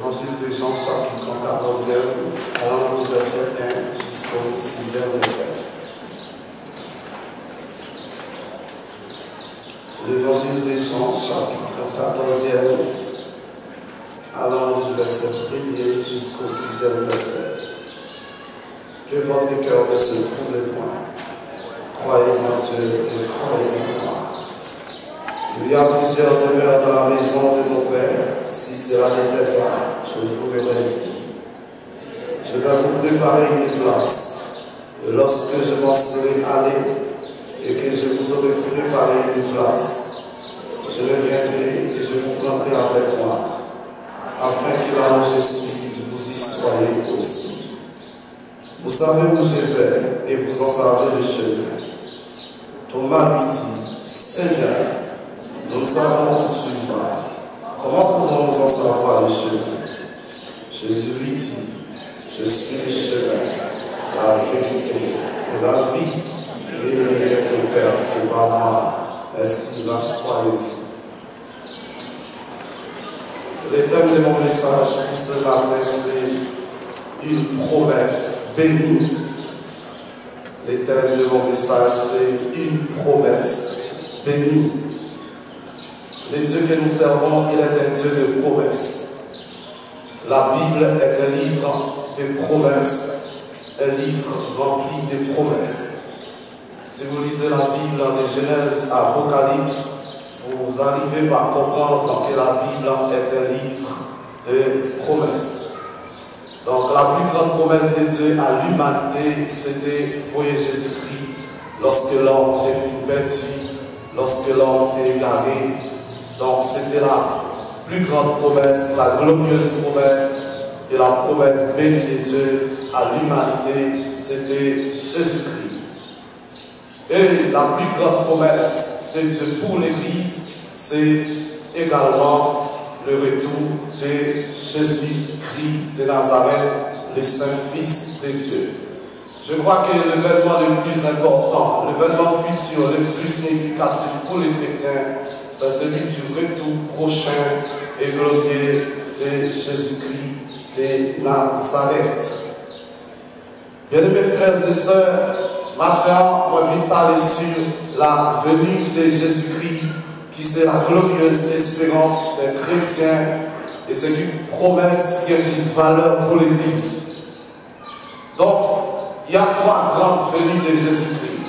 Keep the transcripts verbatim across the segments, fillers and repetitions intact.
L'évangile de Jean, chapitre quatorzième, allant du verset un jusqu'au sixième verset. L'évangile de Jean, chapitre quatorzième, allant du verset premier jusqu'au sixième verset. Que votre cœur ne se trouble point. Croyez en Dieu et croyez en moi. Il y a plusieurs demeures dans la maison de mon Père. Si cela n'était pas, je vous l'aurais dit. Je vais vous préparer une place. Et lorsque je m'en serai allé et que je vous aurai préparé une place, je reviendrai et je vous prendrai avec moi, afin que là où je suis, vous y soyez aussi. Vous savez où je vais et vous en savez le chemin. Thomas lui dit, Seigneur, nous ne savons où tu vas. Comment pouvons-nous en savoir le chemin? Jésus lui dit, Je suis le chemin, la vérité et la vie. Nul ne vient au Père que par moi. Ainsi, rassoyez-vous. Le thème de mon message pour ce matin, c'est une promesse bénie. Le thème de mon message, c'est une promesse bénie. Le Dieu que nous servons, il est un Dieu de promesses. La Bible est un livre de promesses, un livre rempli de promesses. Si vous lisez la Bible de Genèse à Apocalypse, vous arrivez par comprendre que la Bible est un livre de promesses. Donc, la plus grande promesse de Dieu à l'humanité, c'était voye Jezikri loske lòm te fin pèdi, loske lòm te egare. Donc, c'était la plus grande promesse, la glorieuse promesse, et la promesse bénie de Dieu à l'humanité, c'était Jésus-Christ. Et la plus grande promesse de Dieu pour l'Église, c'est également le retour de Jésus-Christ de Nazareth, le Saint Fils de Dieu. Je crois que l'événement le plus important, l'événement futur le plus significatif pour les chrétiens, c'est celui du retour prochain et glorieux de Jésus-Christ de Nazareth. Bien-aimés frères et sœurs, maten an, mwen vin pale sur la venue de Jésus-Christ, qui c'est la glorieuse espérance des chrétiens, et c'est une promesse qui a plus valeur pour l'Église. Donc, il y a trois grandes venues de Jésus-Christ.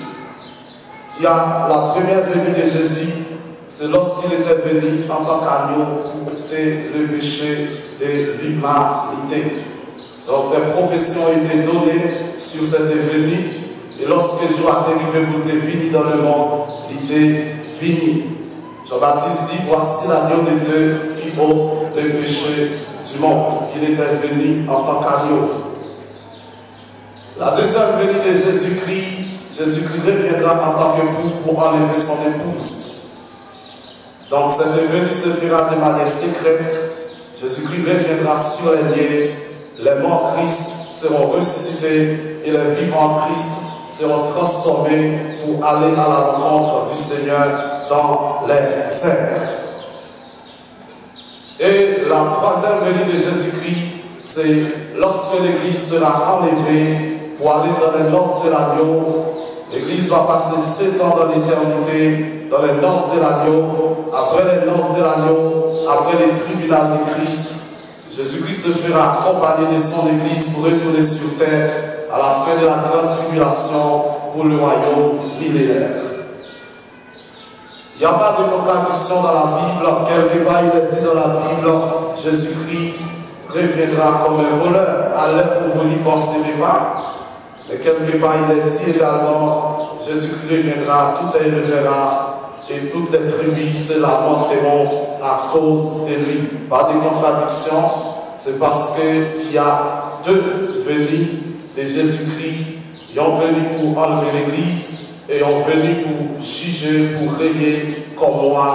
Il y a la première venue de Jésus, c'est lorsqu'il était venu en tant qu'agneau pour ôter le péché de l'humanité. Donc, des prophéties ont été données sur cette venue, et lorsque jou a te rive pou l te vini dans le monde, li te vini. Jean-Baptiste dit, Voici l'agneau de Dieu qui ôte le péché du monde. Il était venu en tant qu'agneau. La deuxième venue de Jésus-Christ, Jésus-Christ reviendra en tant qu'époux pour enlever son épouse. Donc cette venue se fera de manière secrète. Jésus-Christ reviendra sur les lieux. Les morts en Christ seront ressuscités et les vivants en Christ seront transformés pour aller à la rencontre du Seigneur dans les airs. Et la troisième venue de Jésus-Christ, c'est lorsque l'Église sera enlevée pour aller dans les noces de l'agneau. L'Église va passer sept ans dans l'éternité, dans les noces de l'agneau. Après les noces de l'agneau, après le tribunal de Christ, Jésus-Christ se fera accompagner de son Église pour retourner sur terre à la fin de la grande tribulation pour le royaume millénaire. Il n'y a pas de contradiction dans la Bible. Quelque part, il est dit dans la Bible, Jésus-Christ reviendra comme un voleur. À l'heure où vous n'y pensez pas, mais quelque part, il est dit également, Jésus-Christ reviendra, tout œil le verra, et toutes les tribus se lamenteront à cause de lui. Pas de contradiction, c'est parce qu'il y a deux venues de Jésus-Christ. Yon vini pou anlve legliz, e yon vini pou jije, pou reye kòm wa,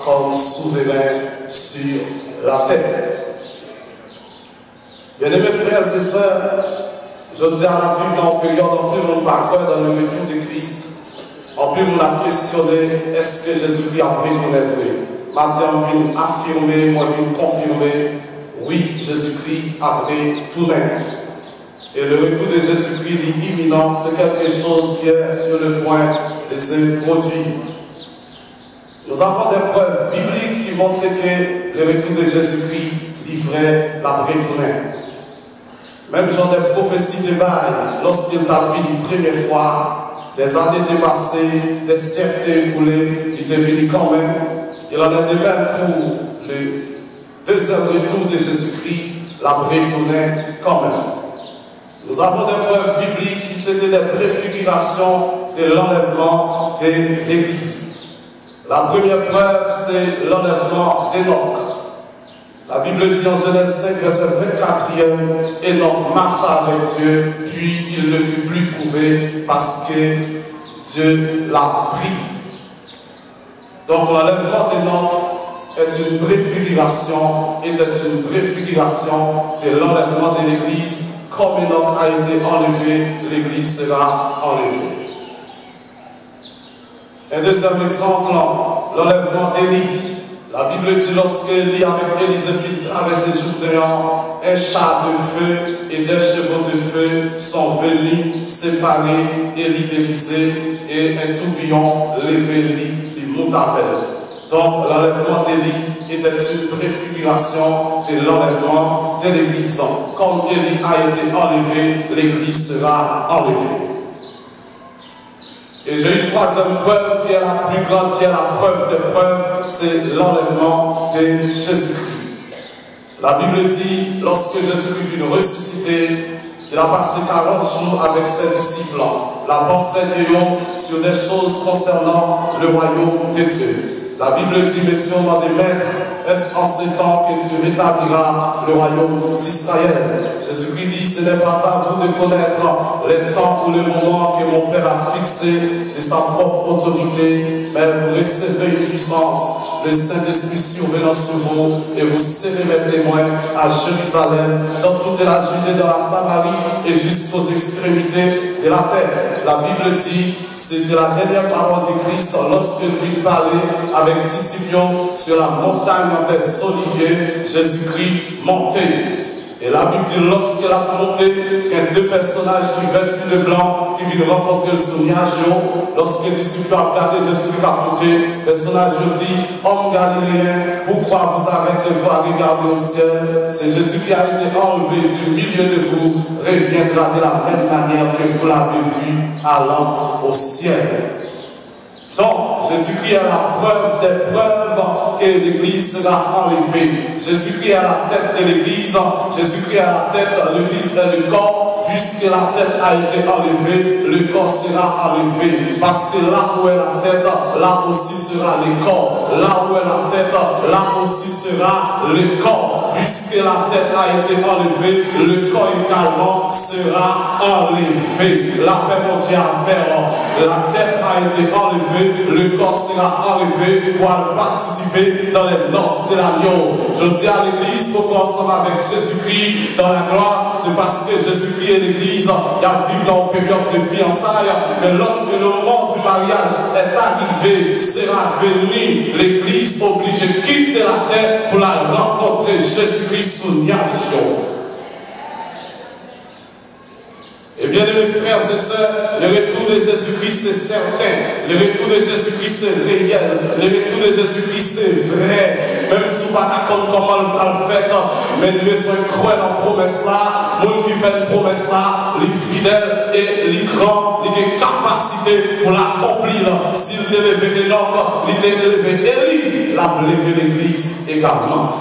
kòm souveren sur la terre. Bien-aimés frères et sœurs, jodi a n ap viv nan yon peryòd anpil moun pa kwè dans le retour de Christ. Anpil moun ap kesyone, èske Jezikri ap retounen vre? Maten an, m vin afime, mwen vin konfime, Wi, Jezikri ap retounen. E le retour de Jésus-Christ li iminan, se kèlke choz ki est sur le point de se pwodui. Nous avons des preuves bibliques qui montrent que le retour de Jésus-Christ li vrè, l ap retounen. Menm jan de pwofesi te bay, lòske l t ap vini premye fwa, des années te pase, des siècles te ekoule, li te vini kanmenm. Il en est de même pour le deuxième retour de Jésus-Christ, l ap retounen kanmenm. Nous avons des preuves bibliques qui c'était des préfigurations de l'enlèvement de l'Église. La première preuve, c'est l'enlèvement d'Enoch. La Bible dit en Genèse cinq, verset vingt-quatre, Enoch marcha avec Dieu, puis il ne fut plus trouvé parce que Dieu l'a pris. Donc l'enlèvement d'Enoch est une préfiguration, était une préfiguration de l'enlèvement de l'Église. Comme Enoch a été enlevé, l'Église sera enlevée. Un deuxième exemple, l'enlèvement d'Élie. La Bible dit, lorsque Élie avec Élisée fit traverser Jourdain, un char de feu et des chevaux de feu sont venus séparer Élie d'Élisée et un tourbillon levé li, li monte avec. Donc, l'enlèvement d'Élie était une préfiguration de l'enlèvement de l'Église. Comme Élie a été enlevé, l'Église sera enlevée. Et j'ai une troisième preuve qui est la plus grande, qui est la preuve des preuves, c'est l'enlèvement de Jésus-Christ. La Bible dit, lorsque Jésus-Christ fut ressuscité, il a passé quarante jours avec ses disciples, l ap ansèye yo sur des choses concernant le royaume de Dieu. La Bible dit, mais si on m'a dit, Maître, est-ce en ce temps que tu rétabliras le royaume d'Israël? Jésus-Christ dit, ce n'est pas à vous de connaître les temps ou le moment que mon Père a fixé de sa propre autorité, mais vous recevrez une puissance, le Saint-Esprit survenant sur vous, et vous serez mes témoins à Jérusalem, dans toute la Judée, dans la Samarie et jusqu'aux extrémités de la terre. La Bible dit, c'était la dernière parole de Christ lorsqu'il vint parler avec disciples sur la montagne des Oliviers, Jésus-Christ montait. E Labib di, lòske l ap monte, gen de pèsonaj ki vèti de blan ki vin rankontre l sou nyaj yo. Lòske disip yo ap gade Jezikri k ap monte, pèsonaj yo di, Hommes galiléens, pourquoi vous arrêtez-vous à regarder au ciel? Si Jésus qui a été enlevé du milieu de vous reviendra de la même manière que vous l'avez vu allant au ciel. Donc, Jésus-Christ est la preuve des preuves que l'Église sera enlevée. Jésus-Christ est la tête de l'Église. Jésus-Christ est la tête, l'Église est le corps. Puisque la tête a été enlevée, le corps sera enlevé. Parce que là où est la tête, là aussi sera le corps. Là où est la tête, là aussi sera le corps. Puisque la tête a été enlevée, le corps également sera enlevé. Lapè Bondye avè w. La tête a été enlevée, le corps sera enlevé pour aller participer dans les noces de l'agneau. Jodi a, legliz poko ansanm avèk Jezikri dans la gloire, c'est parce que Jésus-Christ et l'église y ap viv nan yon peryòd de fiyansay. Men lorsque le moment du mariage est arrivé, sera venu, l'église obligée quitter la terre pour la rencontrer Jésus-Christ sou nyaj yo. Et bien-aimés frères et sœurs, le retour de Jésus-Christ c'est certain. Le retour de Jésus-Christ c'est réel. Le retour de Jésus-Christ c'est vrai. Menm si w pa ka konn kòman l pral fèt, men n bezwen kwè nan pwomès la. Moun ki fè n pwomès la, li fidèl e li gran, li gen kapasite pou l akonpli l. Si l te leve Enòk, li te leve Eli, l ap leve legliz egalman.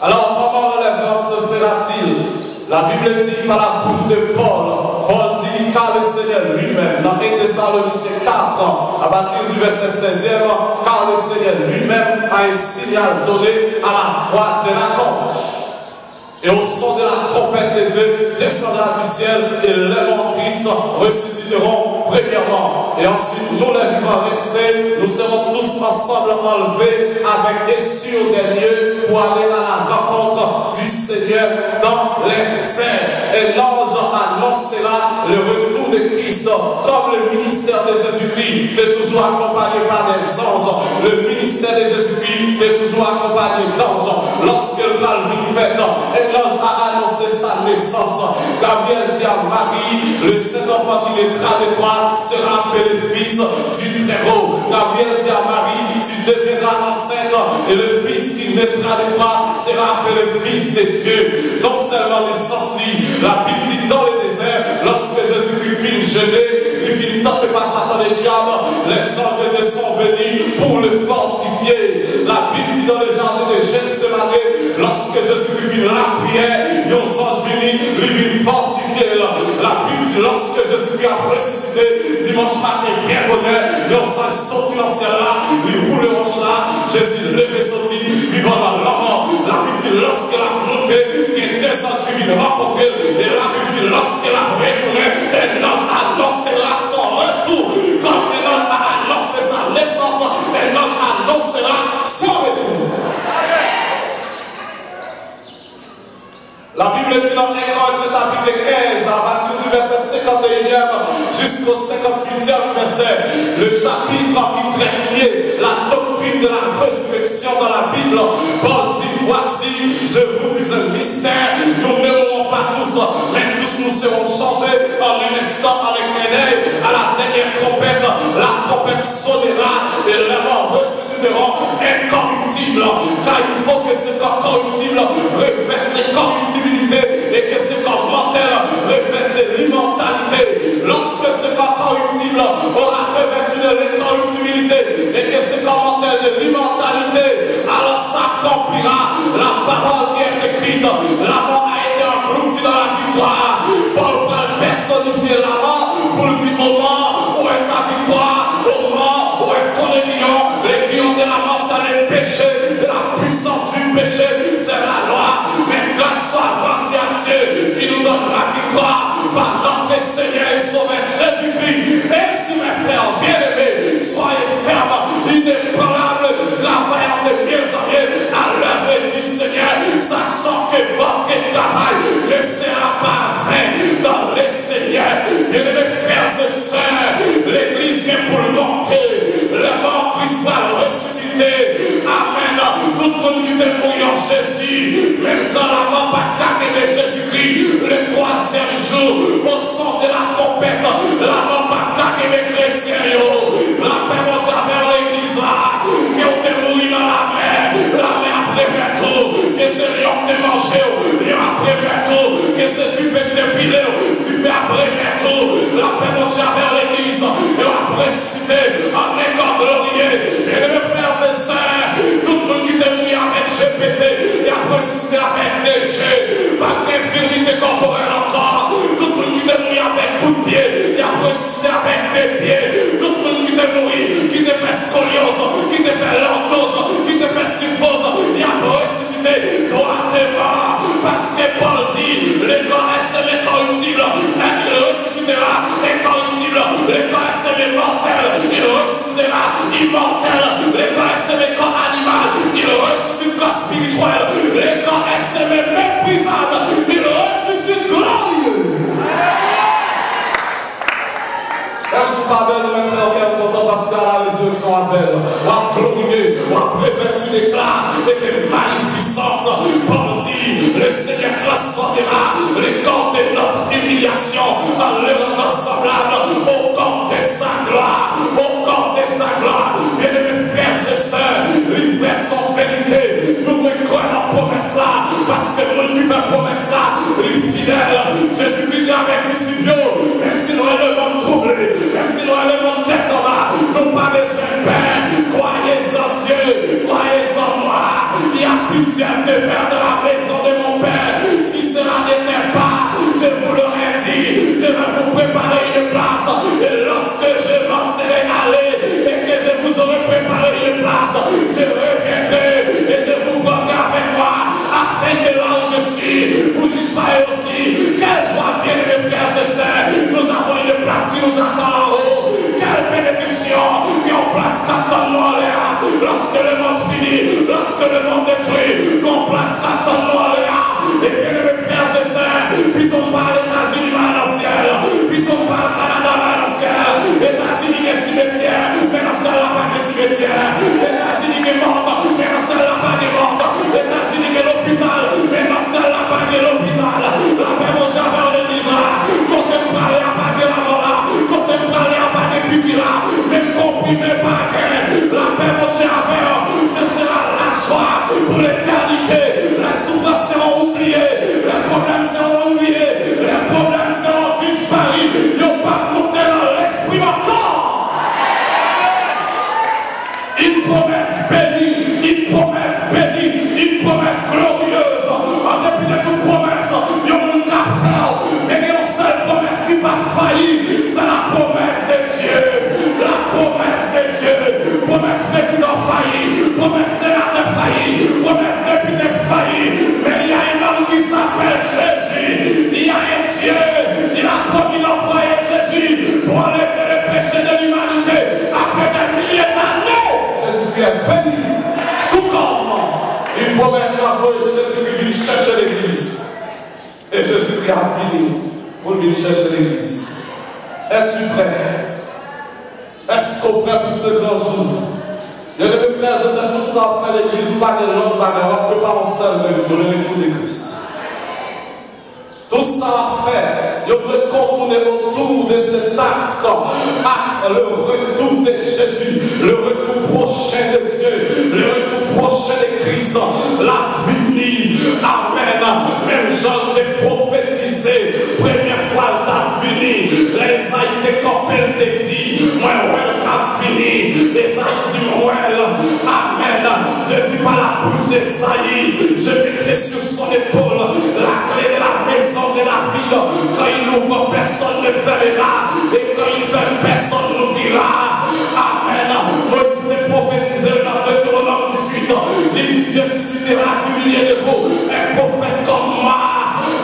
Alors, comment l'enlèvement se fera-t-il? La Bible dit par la bouche de Paul, Paul dit, car le Seigneur lui-même, dans un Thessaloniciens quatre, à partir du verset seizième, car le Seigneur lui-même a un signal donné à la voix d'un archange. Et au son de la trompette de Dieu descendra du ciel, et les morts en Christ ressusciteront premièrement. Et ensuite, nous les vivants restés, nous serons tous ensemble enlevés avec eux sur des nuées pour aller à la rencontre du Seigneur dans les airs. Un ange annoncera Le retour de Christ, comme le ministère de Jésus-Christ, t'est toujours accompagné par des anges. Le ministère de Jésus-Christ, t'est toujours accompagné d'anges. Lorsque l pral vin fèt, un ange a annoncé sa naissance. Gabriel dit à Marie, le saint enfant qui naîtra de toi sera appelé fils du Très-Haut. Gabriel dit à Marie, tu deviendras enceinte et le fils qui naîtra de toi sera appelé fils de Dieu. Non sèlman nesans li, Labib di, dans le désert, lorsque Jésus-Christ vin jene, li vin tante pa Satan le diab, les anges de Dieu sont venus pour le fortifier. Labib di, dans le jardin de Gethsemane, lorsque Jésus-Christ vin lapriyè, yon zanj vini, li vin fòtifye l. Labib di, lorsque Jésus-Christ ap resisite, dimanch maten, byen bonè, yon zanj soti nan syèl la, li woule wòch la, Jezi leve soti vivan nan lanmò. Labib di, lòske l ap monte, gen de zanj ki vin rankontre l, e Labib di, lòske l ap retounen, un ange annoncera son retour. Comme un ange a annoncé sa naissance, un ange annoncera son retour. La Bible dit dans un Corinthiens chapitre quinze, à partir du verset cinquante et unième jusqu'au cinquante-huitième verset, le chapitre qui traite mieux la doctrine de la résurrection dans la Bible, Paul dit, voici, je vous dis un mystère, nous ne mourrons pas tous, mais tous nous serons changés en un instant, en un clin d'œil, à la dernière trompette, la trompette sonnera et les morts ressusciteront incorruptibles, car il faut que ce corps corruptible revête l'incorruptibilité et que ce corps mortel revête de l'immortalité. Lorsque ce corps corruptible aura revêtu de l'incorruptibilité et que ce corps mortel de l'immortalité, alors s'accomplira la parole qui est écrite. La mort a été engloutie dans la victoire. Paul pral pèsonifye la mò pou l di, ô mò, où est ta victoire? Ô mò, où est ton aiguillon? L'aiguillon de la mort, c'est le péché. Et la puissance du péché, c'est la loi. Mais grâce soit rendue à Dieu qui nous donne la victoire par notre Seigneur et Sauveur Jésus-Christ. Ainsi, mes frères bien-aimés, soyez fermes, inébranlables, travaillant de mieux en mieux à l'œuvre du Seigneur, sachant que votre travail ne sera pas vain dans le Seigneur. Bien-aimés frères et sœurs, legliz gen pou l monte. Lè mò Kris pral resisite. Amèn. Tout moun ki te mouri an Jezi, menm jan lamò pa t ka kenbe Jezikri, le twazyèm jou, au son de la trompette, lamò pa t ka kenbe kretyen yo. Lapè Bondye avè w, legliz la. Ke w te mouri nan lamè, lamè ap remèt ou. Ke se lyon k te manje w, lyon ap remèt ou. Ke se dife k te pile w, dife ap remèt ou. Lapè Bondye avè w, legliz, e w ap resisite an un corps glorieux. Byeneme frè e sè, tout moun ki te mouri avèk G P T, y ap resisite avèk de je. Pa gen enfimite kòporèl ankò. Tout moun ki te mouri avèk bout pye, y ap resisite avèk de pye. Tout moun ki te mouri, ki te fè skolyoz, ki te fè lòtoz, ki te fè sifoz, y ap resisite dwateman. Paske Pòl di, le corps est semi-corruptible, et il ressuscitera incorruptible. Le corps est semi-mortel, il ressuscitera immortel. Le corps est semi-corps animal, il ressuscite corps spirituel. Le corps est semi-méprisable, il ressuscite glorieux. Menm si w pa bèl, ou mèt fè yon kè kontan, paske a la rezireksyon w ap bèl, w ap gloriye, w ap revèti dekla e de mayifisans. Pòl di, le Seigneur transformera le corps de notre humiliation en le rendant semblable au corps de sa gloire, au corps de sa gloire. Byeneme frè e sè, li vrè, se yon verite. Nou dwe kwè nan pwomès la, paske moun ki fè pwomès la, li fidèl. Jezikri di avèk disip yo, menm si nou wè lemonn twouble, menm si nou wè lemonn tèt anba, nou pa bezwen pè. Croyez en Dieu, croyez en moi. Il y a plusieurs demeures dans la maison de mon Père. Si cela n'était pas, je vous l'aurais dit, je vais vous préparer une place. Et lorsque je m'en serai allé et que je vous aurai préparé une place, je reviendrai et je vous prendrai avec moi, afin que là où je suis, vous y soyez aussi. Quelle joie, bien-aimés frères et sœurs, nous avons une place qui nous attend là-haut. Quelle bénédiction, gen yon plas k ap tann nou anlè a. Lorsque le monde finit, lorsque le monde détruit, gen yon plas k ap tann nou anlè a. E byeneme frè e sè, pito w pa al Etazini, m al nan syèl. K ap vini pou l vin chèche legliz. Es tu prêt? Èske w prè pou se gran jou? Byeneme frè e sè, tout sa w ap fè legliz, ou pa gen lòt bagay, w ap prepare yon sèl menm jou, le retour de Christ. Tout sa w ap fè, yo dwe kontounen otou de se aks, aks, le retour de Jésus, le retour prochain de Dieu, le retour prochain de Christ, l ap vini. Amèn. Menm jan l te pwofetize premye fwa l t ap vini, lè Ezayi te kanpe, l te di, mwen wè l k ap vini. Ezayi di, mwen wè l. Amèn. Dieu dit par la bouche d'Esaïe, je mettrai sur son épaule la clé de la maison de David. Quand il ouvre, personne ne fermera. Et quand il ferme, personne n'ouvrira. Amèn. Moyiz te pwofetize nan Detewonòm dizuit. Li di, Dieu suscitera du milieu de vous un prophète comme moi.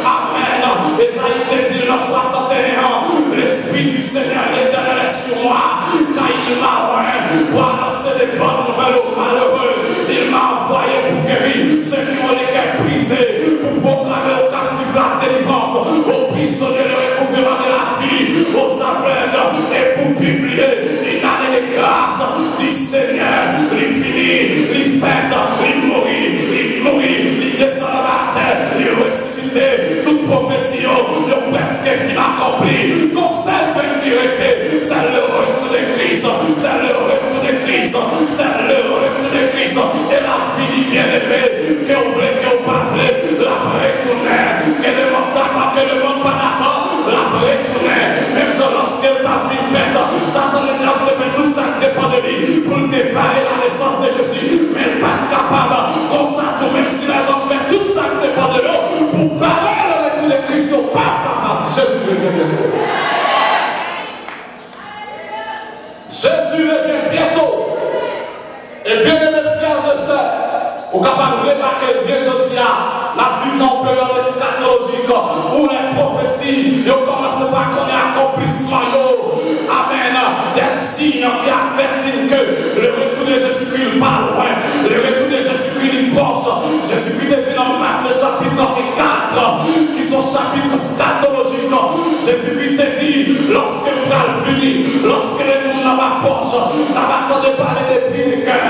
Amèn. Ezayi te di nan swasannteyen an, L'Esprit du Seigneur l'Éternel est sur moi, car il m'a oint pour annoncer des bonnes nouvelles aux malheureux. Il m'a envoyé pour guérir ceux qui ont le cœur brisé, pour proclamer aux captifs la délivrance, aux prisonniers le recouvrement de la vie, aux aveugles et pour publier une année de grâce du Seigneur. Li vini, li fèt, li mouri, li mouri, li desann anba latè, li resisite. Tout pwofesi yo, yo prèske fin akonpli. Gon sèl bèt ki rete, c'est le retour de Christ, c'est le retour de Christ, c'est le retour de Christ. E l ap vini, byeneme, ke w vle, ke w pa vle, l ap retounen. Ke lemonn dakò, ke lemonn pa dakò, l ap retounen. Menm jan lòske l t ap vin fèt, Satan ledyab te fè tout sa k depann de li pou l te bare la nesans de Jezi, men l pa t kapab. Konsa tou, menm si lèzòm fè tout sa k depann de yo pou bare le retour de Christ, yo p ap kapab. Jezi revyen byento. Jezi revyen byento. E byeneme frè e sè, ou kapab remake l byen jodi a, n ap viv nan yon peryòd eskatolojik, ou lè pwofesi yo kòmanse pa konnen akonplisman yo. Amèn. Des signes qui avertissent que le retour de Jésus-Christ pa lwen, le retour de Jésus-Christ li pwòch. Jezikri te di nan Matye chapit vennkat, ki se yon chapit eskatolojik, Jezikri te di, lòske m pral vini, lòske retou m nan va pwòch, n ava tande pale de kri de gè.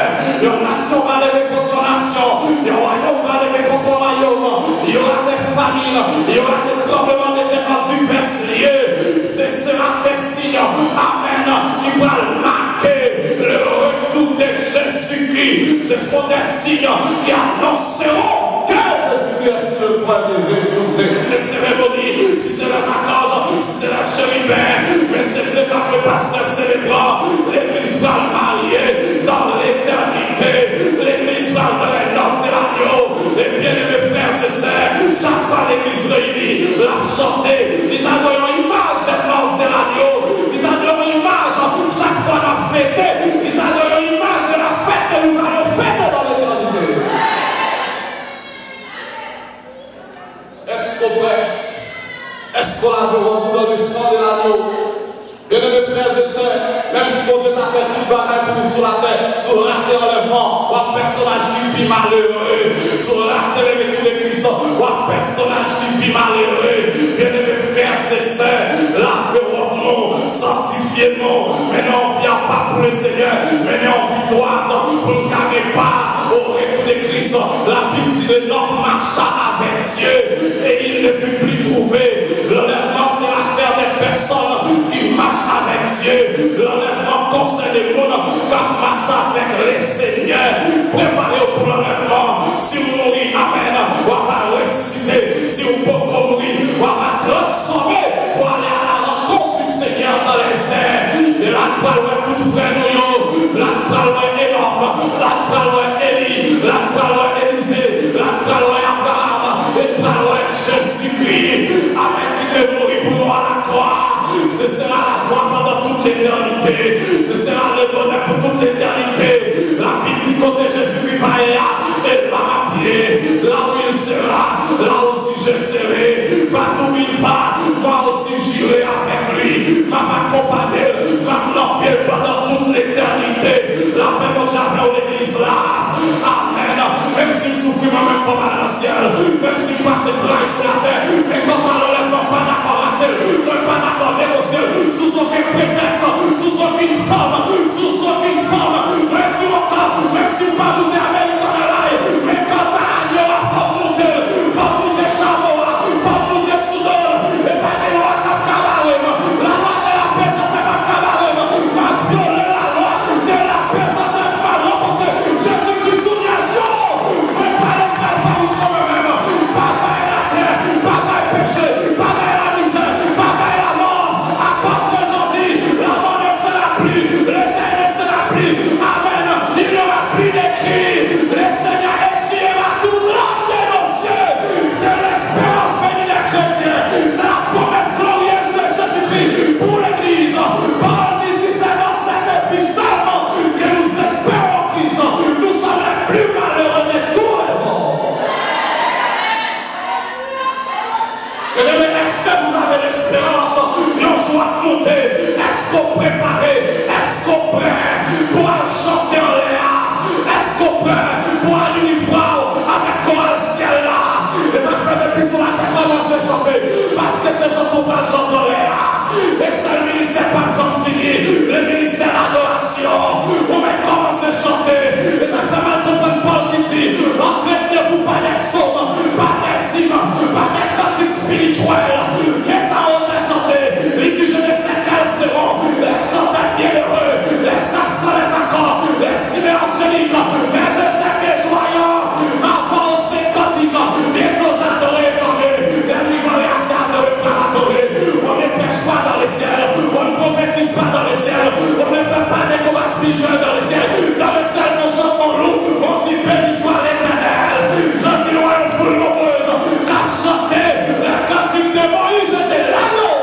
Yon nasyon va leve kont yon nasyon, yon wayòm va leve kont yon wayòm. Il y aura des famines, il y aura des tremblements de terre dans divers lieux. Ce sera des signes, amèn, ki pral make le retour de Jésus-Christ. Ce seront des signes qui annonceront que Jésus-Christ est le premier retourné. Des cérémonies, si c'est les archanges, si c'est les chérubins, men se Dye k ap le pastè selebran. Legliz pral marye dans l'éternité. Legliz pral dans les noces de l'agneau. E byeneme frè e sè, chak fwa legliz reyini, l ap chante. Li ta dwe yon imaj des noces de l'agneau. Li ta dwe yon imaj, chak fwa n ap fete, li ta dwe yon imaj de la fête que nous allons fêter dans l'éternité. Èske w prè? Èske w lave wòb ou dans le sang de l'agneau? Byeneme frè e sè, menm si Bondye ta fè tout bagay pou nou sou latè, si w rate anlèvman, w ap pèsonaj ki pi malere. Si w rate le retour de Christ, w ap pèsonaj ki pi malere. Byeneme frè e sè, lave wòb nou, sanktifye nou, mennen yon vi apa pou le Senyè, mennen yon vi dwat pou n ka gen pa au retour de Christ. La Bible dit, l'homme marcha avec Dieu et il ne fut plus trouvé. L'enlèvement, c'est l'affaire des personnes qui marchent avec Dieu. L'enlèvement konsène moun k ap mache avèk Lesenyè. Prepare w pou l'enlèvement. Si w mouri, amèn, w ava resisite. Si w poko mouri, w ava transfòme pou ale à la rencontre du Seigneur dans les airs. E l ap pral wè tout frè nou yo. L ap pral wè Enòk. L ap pral wè Eli. L ap pral wè Elize. L ap pral wè Abraram. E l pral wè Jezikri. Amèn. Ki te mouri pou nou à la croix. Ce sera la joie pendant toute l'éternité. Ce sera le bonheur pour toute l'éternité. La Bible dit, kote Jezikri va ye a, e l p ap ye. Là où il sera, là aussi je serai. Partout où il va, moi aussi j'irai avec lui. M ap akonpanye l, m ap nan pye l pandan tout letènite. Lapè Bondye avè w, legliz la. Amèn. Menm si m soufri, mwen menm fò m al nan syèl. Menm si m pase tray sou latè, men kanta pa dakò rate l, mwen pa dakò negosye l sou okenn pretèks, sou okenn fòm, sou okenn fòm. Mwen di w ankò, menm si w pa moute American Airlines, men kanta avyon a, fò w moute l, fò w moute chapo a, fò w moute sou do l. E pa gen lwa k ap ka bare m. La loi de la pesantè p ap ka bare m. M ap vyole la lwa de la pesantè pou m al rankontre Jezikri sou nyaj yo. Mwen pale, m pral fè wout mwen menm. Bagay latè, bagay peche, bagay lamizè, bagay lamò. Apôtre Jean dit, la mort ne sera plus, l'éternel ne sera plus. Amen. Il n'y aura plus de cri. Le Seigneur essuyera toute larme de nos yeux. C'est l'espérance bénie des chrétiens. C'est la promesse glorieuse de Jésus-Christ pour l'Église. Paul dit, si c'est dans cette vie seulement que nous espérons Christ, nous sommes les plus malheureux de tous les hommes. Bien-aimé, est-ce que vous avez l'espérance? Yon jou w ap monte. Èske w prepare? Èske w prè pou al chante anlè a? Èske w prè pou al ini vwa w avèk koral syèl la? E sa k fè depi sou latè kòmanse chante, paske se chante w pral chante anlè a. E sèl ministè p ap janm fini, le ministè ladorasyon. Ou mèt kòmanse chante. E sa k fè m al konprann Pòl ki di, entretenez-vous par des psaumes, par des hymnes, par des cantiques spirituels. Men sa w te chante, li di, je ne sais quels seront les chants des bienheureux, les accents, les accords, les hymnes évangéliques, mais je sais que joyeux ma voix au saint cantique, bientôt j'adorerai ton Dieu. Lè m rive anlè a, se adore m pral adore. On ne prêche pas dans le ciel, on ne prophétise pas dans le ciel, on ne fait pas de combat spirituel dans le ciel. Dans le ciel, on chante, on loue, on dit, béni soit l'Éternel. Jan di nou wè yon foul nonbrez k ap chante le cantique de Moïse et de l'agneau.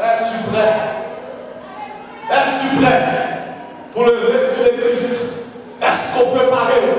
Es-tu prêt? Es-tu prêt pour le retour de Christ? Èske w prepare w?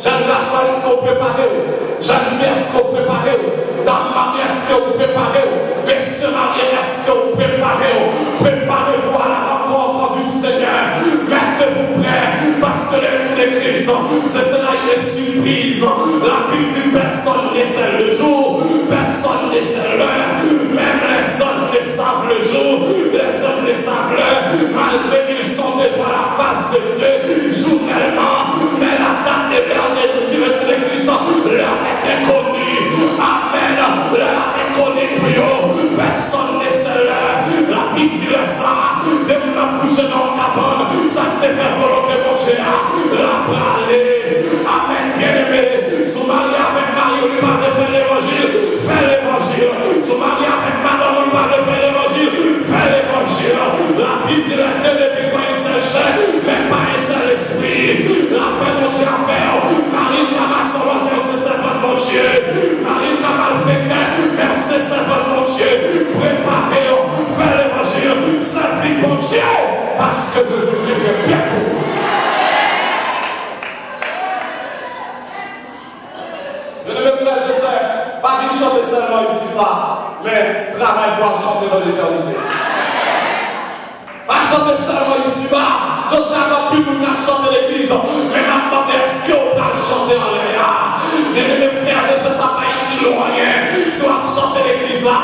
Jèn gason, èske w prepare w? Jèn fi, èske w prepare w? Dam marye, èske w prepare w? Mesye marye, èske w prepare w? Préparez-vous à la rencontre du Seigneur. Mettez-vous prêt, parce que le retour de Christ, ce sera une surprise. La Bible dit, personne ne sait le jour, personne ne sait l'heure, même les anges ne savent le jour, les anges ne savent l'heure, malgré ils sont devant la face de Dieu journellement, mais la date et l'heure de, du retour de Christ, l'heure est inconnue. Amen. L'heure est inconnue pou yo. Pèsonn ne sè lè. Labib di lè sa a, de moun ap kouche nan yon kabann, sa k te fè volonte Bondye a, l ap prale. Amèn, byeneme. Si w marye avèk mari w, li pa vle fè levanjil, fè levanjil. Si w marye avèk madanm ou, li pa vle fè levanjil, fè levanjil. Labib di, les deux deviendront une seule chair, mais pas un seul esprit. Lapè Bondye avè w. Mari w ka masonlòj, men w se sèvant Bondye. Mari w ka malfektè, men w se sèvant Bondye. Prepare w, fè levanjil, sèvi Bondye, paske Jezikri vyen byento. Byeneme frè e sè, pa vin chante sèlman isita, men travay pou al chante nan letènite. Pa chante sèlman isiba. Jodi a, gen anpil moun k ap chante legliz, men m ap mande, èske w pral chante anlè a? Byeneme frè e sè, sa pa itil ou anyen si w ap chante legliz la,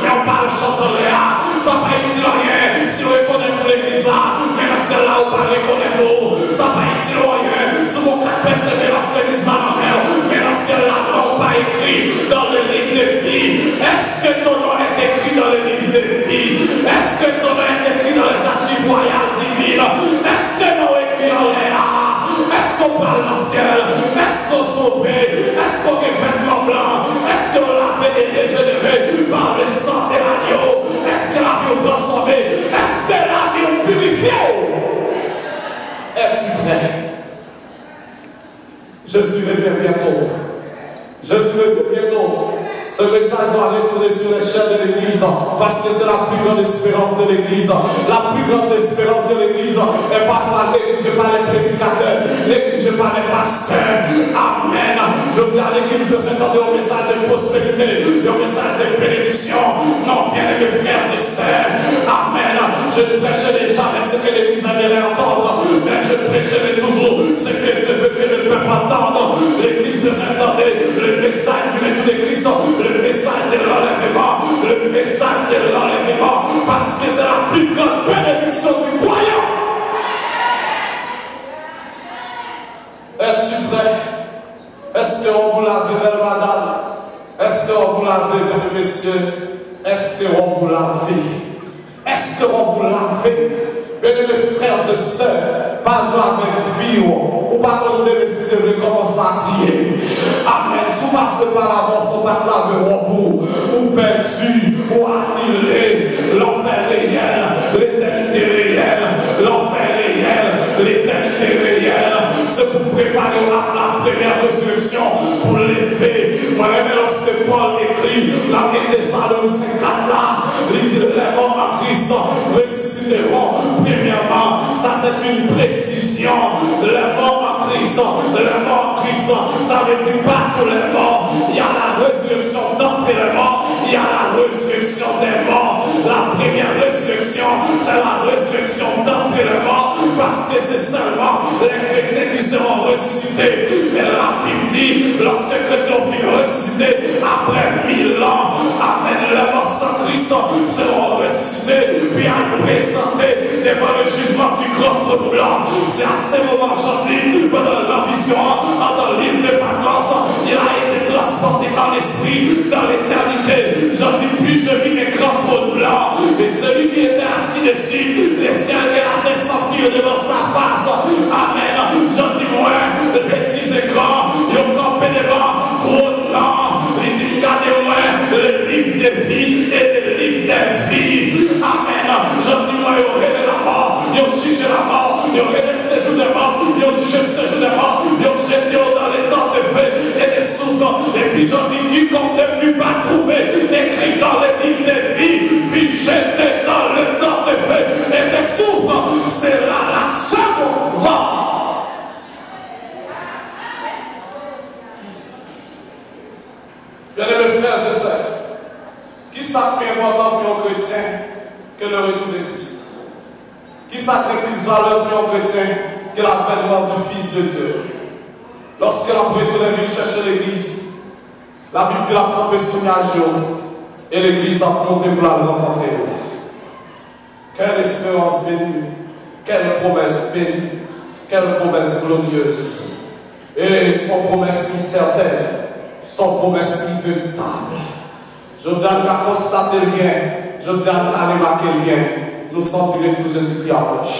men w pa al chante anlè a. Sa pa itil anyen si w rekonèt ou legliz la, men nan syèl la, ou pa rekonèt ou. Sa pa itil ou anyen si w gon kat pèseverans legliz la nan men w, men nan syèl la, non w pa ekri dans le livre de vie. Est-ce que ton nom est écrit dans le livre de vie? Est-ce que ton nom est écrit dans les archives royales divines? Est-ce que non w ekri anlè a? Èske w pral nan syèl? Èske w sove? Èske w gen vètman blan? Èske w lave e rejenere pa le sang de l'agneau? Èske lavi w transfòme? Èske lavi w pirifye w? Es-tu prêt? Jésus revient bientôt. Jésus revient bientôt. Ce message doit retourner sur les chaînes de l'église, parce que c'est la plus grande espérance de l'église. La plus grande espérance de l'église est parfois négligée par les prédicateurs, négligée par les pasteurs. Amen. Jodi a, legliz bezwen tande yon mesaj de prosperite, yon mesaj de benediksyon. Non, byeneme frè e sè. Amen. Je ne prêcherai jamais ce que les misérables veulent entendre, mais je prêcherai toujours ce que Dieu veut que le peuple entende. L'église besoin entendre le message du retour de Christ, le message de l'enlèvement, le message de l'enlèvement, parce que c'est la plus grande bénédiction du croyant. Es-tu prêt? Èske w ap lave, bèl madanm? Èske w ap lave, bèl mesye? Èske w ap lave? Èske w ap lave? Byeneme frè e sè, pa jwe avèk vi w. Ou pa konn demen si te vle kòmanse a priye. Amèn. Si w pase pa la, bon, si w pa t lave wòb ou, ou pèdi, ou anile. Lanfè reyèl, letènite reyèl. Lanfè reyèl, letènite reyèl. Se pou prepare w ap la premyè rezireksyon, pou leve. Mwen renmen lòske Pòl ekri nan Tesalonisenyen kat la, li di, les morts en Christ ressusciteront premièrement. Ça, c'est une précision. Les morts en Christ, les morts en Christ, ça veut dire pas tous les morts. Il y a la résurrection d'entre les morts, il y a la résurrection des morts. La première résurrection, c'est la résurrection d'entre les morts, parce que c'est seulement les chrétiens qui seront ressuscités. Men Labib di, lòske kretyen yo fin resisite, apre mil an, amèn, les morts sans Christ seront ressuscités, puis à présenter devant le jugement du grand trône blanc. C'est à ce moment, jodi, pandan nan vizyon an, andan l'île de Patmos, il a été transporté en esprit dans l'éternité. Jodi, puis je vis un grand trône blanc, et celui qui était assis dessus, le ciel et la terre s'enfuirent devant sa face. Amèn. Jodi, mwen, peti ekran, yo kanpe devan twòn nan. Li di, gade mwen, le livre de vie et le livre de vie. Amèn. Jodi, mwen, yo rele lanmò, yo jije lanmò, yo rele séjour des morts, yo jije séjour des morts, yo jete yo dans l'étang de feu et de soufre. Epi jodi, quiconque ne fut pas trouvé écrit dans le livre de vie fut jeté dans l'étang de feu et de soufre. C'est là la seconde mort. Byeneme frè e sè, kisa k pi enpòtan pou yon kretyen ke le retour de Christ? Kisa k gen plis valè pou yon kretyen ke l'avènement du Fils de Dieu? Lòske l ap retounen vin chèche legliz, Labib di l ap kanpe sou nyaj yo, e legliz ap monte pou l al rankontre yo. Quelle espérance bénie! Quelle promesse bénie! Quelle promesse glorieuse! E se yon pwomès ki sèten, se yon pwomès ki veritab. Jodi a, n ka konstate l byen, jodi a, n ka remake l byen. Nou santi retou Jezikri a pwòch.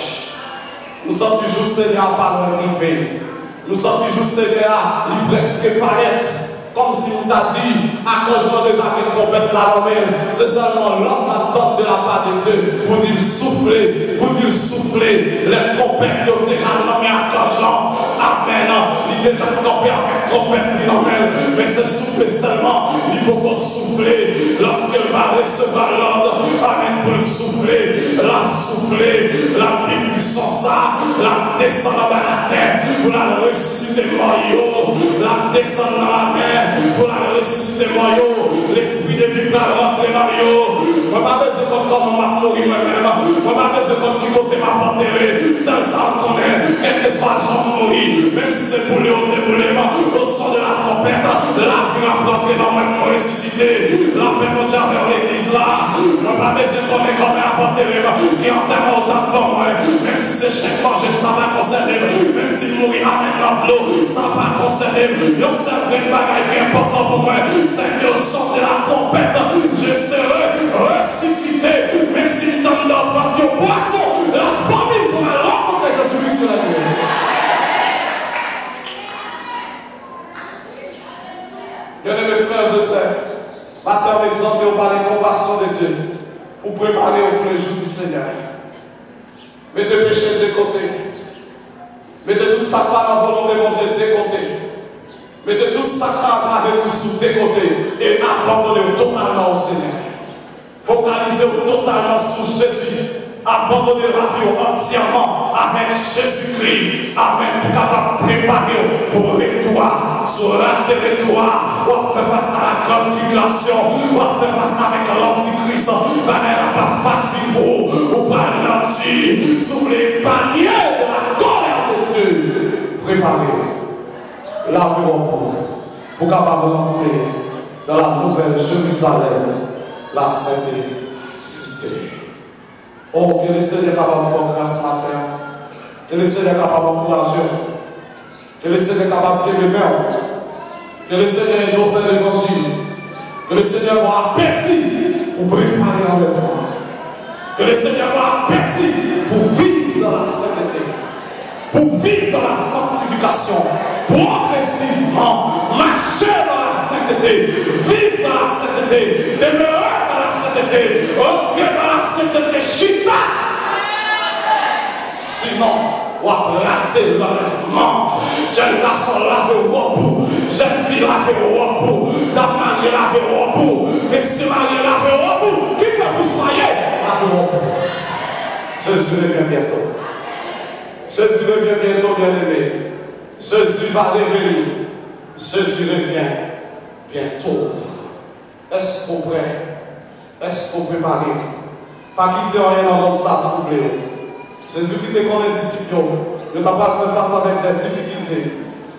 Nou santi jou Senyè a pa lwen rive. Nou santi jou Senyè a, li prèske parèt. Kòmsi nou ta di, akanj lan deja gen twonpèt la nan men l. Se sèlman lòd l ap tann de la part de Dieu pou di l soufle, pou di l soufle. Lè twonpèt yo deja nan men akanj lan, amèn, li deja kanpe avèk twonpèt li nan men l. Men se soufle sèlman, li poko soufle. Lorsqu'il va recevoir l'ordre, amèn, pou l soufle, l ap soufle, l ap piti son sa, l ap desann anba latè pou l al resisite mò yo, l ap desann nan lamè pou l al resisite mò yo. Lespri de vi pral rantre nan yo. Mwen pa bezwen konn kòman m ap mouri mwen menm. Mwen pa bezwen konn ki kote m ap antere. Sèl sa m konnen, kèlkeswa jan m mouri, menm si se boule yo te boule m, au son de la trompette, lavi ap rantre nan mwen, m resisite. Lapè Bondye avè w, legliz la. Mwen pa bezwen konnen kòman y ap antere m, ki antèman yo t ap ban mwen, menm si se chèk manje m, sa pa konsène m, menm si m mouri amèn nan dlo, sa pa konsène m. Yon sèl grenn bagay ki enpòtan pou mwen, se ke au son de la trompette, je serai ressuscité. Menm si m t anndan vant yon pwason, l ap vòmi m pou m al rankontre Jezikri sou latè. Byeneme frè e sè, maten an m egzòte w pa le konpasyon de Dye pou prepare w pou le jou du Senyè. Mete peche de kote. Mete tout sa k pa nan volonte Bondye de kote. Mete tout sa k ka antrave kous ou de kote e abandone w totalman o Senyè. Fokalize w totalman sou Jezi. Abandone lavi w antyèman Avèk Jezikri, amèn, pou kapab prepare w pou retou a. Si w rate retou a, w ap fè fas a la grande tribulation, w ap fè fas avèk lantikris, bagay la p ap fasil pou ou, ou pral nan di, si w vle epanye de la colère de Dieu, prepare w. Lave w pou, pou kapab rantre dans la nouvelle Jérusalem, la sainte cité. Oh, ke Lesenyè kapab fè w gras maten an. Ke Lesenyè kapab ankouraje w. Ke Lesenyè kapab kenbe men w. Ke Lesenyè ede w fè levanjil. Ke Lesenyè ba w apeti pou prepare anlèvman. Ke Lesenyè ba w apeti pou viv dans la sainteté. Pour vivre dans la sanctification, progressivement, marcher dans la sainteté, vivre dans la sainteté, demeurer dans la sainteté, entrer dans la sainteté, chita. Sinon, w ap rate lanlèvman. Jèn gason, lave wòb ou. Jèn fi, lave wòb ou. Dam marye, lave wòb ou. Mesye marye, lave wòb ou. Qui que vous soyez, lave wòb ou. Jésus revient bientôt. Jésus revient bientôt, bien-aimé. Jésus va revenir. Jésus revient bientôt. Èske w prè? Èske w prepare? Pa kite anyen nan mond sa twouble w. Jezikri te konnen disip yo, yo ta pral fè fas avèk de difikilte.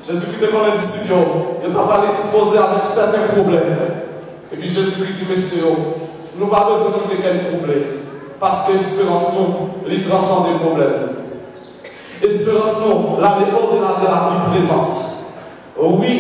Jezikri te konnen disip yo, yo ta pral ekspoze avèk sèten pwoblèm. Epi Jezikri di, mesye yo, nou pa bezwen kite kè n twouble, paske esperans nou, li transande pwoblèm. Esperans nou, l ale odela de lavi prezant. Wi,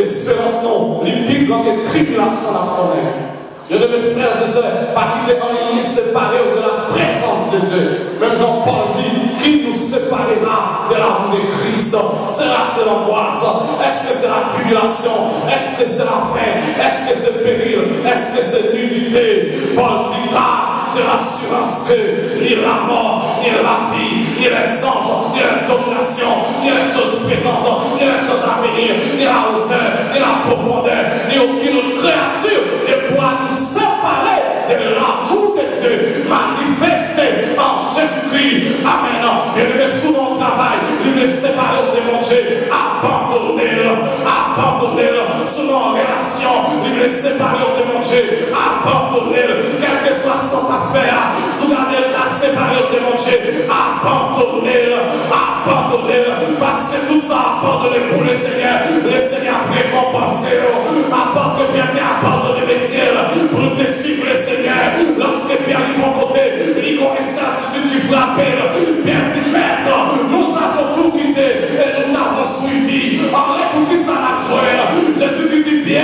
esperans nou, li pi gran ke tribilasyon n ap konnen. Byeneme frè e sè, pa kite anyen separe w de la prezans de Dye. Menm jan Pòl di, qui nous séparera de l'amour de Christ? Sera-ce l'angoisse? Est-ce que c'est la tribulation? Est-ce que c'est la faim? Est-ce que c'est péril? Est-ce que c'est nudité? Pòl di, car j'ai l'assurance que ni la mort, ni la vie, ni les anges, ni les dominations, ni les choses présentes, ni les choses à venir, ni la hauteur, ni la profondeur, ni aucune autre créature ne pourra nous séparer de l'amour de Dieu manifesté en Jésus-Christ. Amèn. Byeneme, si w nan yon travay, li vle separe w de Bondye, abandone l, abandone l. Si w nan yon relasyon, li vle separe w de Bondye, abandone l. Kèlkeswa sa w t ap fè a, si w gade l ka separe w de Bondye, abandone l, abandone l. Paske tout sa abandone pou Lesenyè, Lesenyè ap rekonpanse w. Apòt Pyè te abandone metye l pou l te suiv Lesenyè. Lòske Pyè rive yon kote, li gen yon ensètitid ki frape l. Pyè di, Maître, nous avons tout quitté et nous t'avons suivi. An retou, kisa n ap jwenn? Jezikri di, Pyè,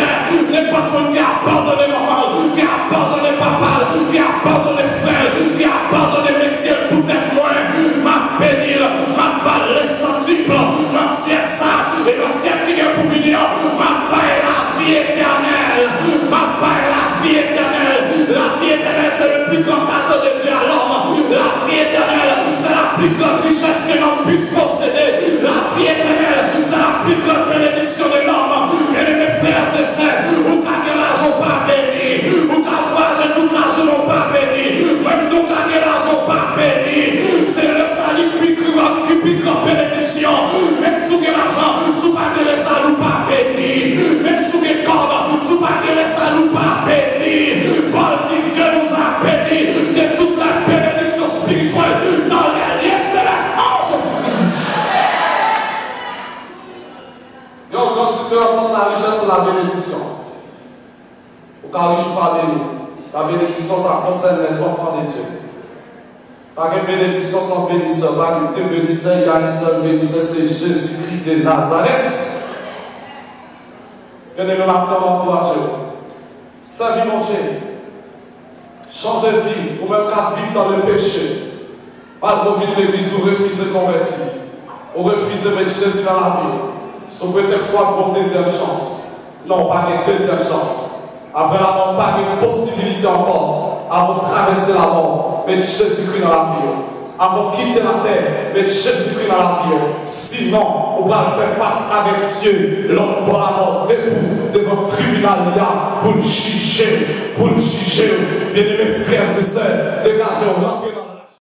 nenpòt moun ki abandone manman l, ki abandone papa l, ki abandone frè l, ki abandone metye l poutèt mwen, m ap beni l, m ap ba l le centuple nan syèk sa a, e nan syèk ki gen pou vini an, m ap bay lavi etènèl. M ap bay lavi etènèl. Lavi etènèl, c'est le plus grand cadeau de Dieu à l'homme. Lavi etènèl, c'est la plus grande richesse qu'un homme puisse posséder. Lavi etènèl, c'est la plus grande bénédiction de l'homme. Byeneme frè e sè, ou ka gen lajan, ou pa beni. Ou ka vwayaje tout lajounen, ou pa beni. Menm nou ka gen lajan, ou pa beni. Se le salut ki pi gran, ki pi gran benediksyon. Menm si w gen lajan, si w pa gen lesal, ou pa beni. Menm si w gen kòb, si w pa gen lesal, ou pa beni. Pòl di, Dieu nous a bénis de toutes les bénédictions spirituelles dans les lieux célestes en Jésus-Christ. Il y a une grande différence entre la richesse et la bénédiction. Ou ka rich, ou pa beni. La bénédiction, ça concerne les enfants de Dieu. Pa gen benediksyon san benisè. Pa gen de benisè, il y a un seul bénisseur, c'est Jésus-Christ de Nazareth. Byeneme, maten an, m ankouraje w. Sèvi Bondye. Chanje vi. Ou menm k ap viv dans le péché, malgre w vin legliz, ou refize konvèti. Ou refize met Jezi nan lavi w. Sou pretèks w ap gon dezyèm chans. Non, pa gen dezyèm chans. Apre lanmò, pa gen posibilite ankò. Avan w travèse lanmò, met Jezikri nan lavi w. Avan w kite latè, met Jezikri nan lavi w. Sinon, ou pral fè fas avèk Dye lòt bò lanmò, debou devan tribinal li a, pou l jije w, pou l jije w. Byeneme frè e sè, degaje w, rantre nan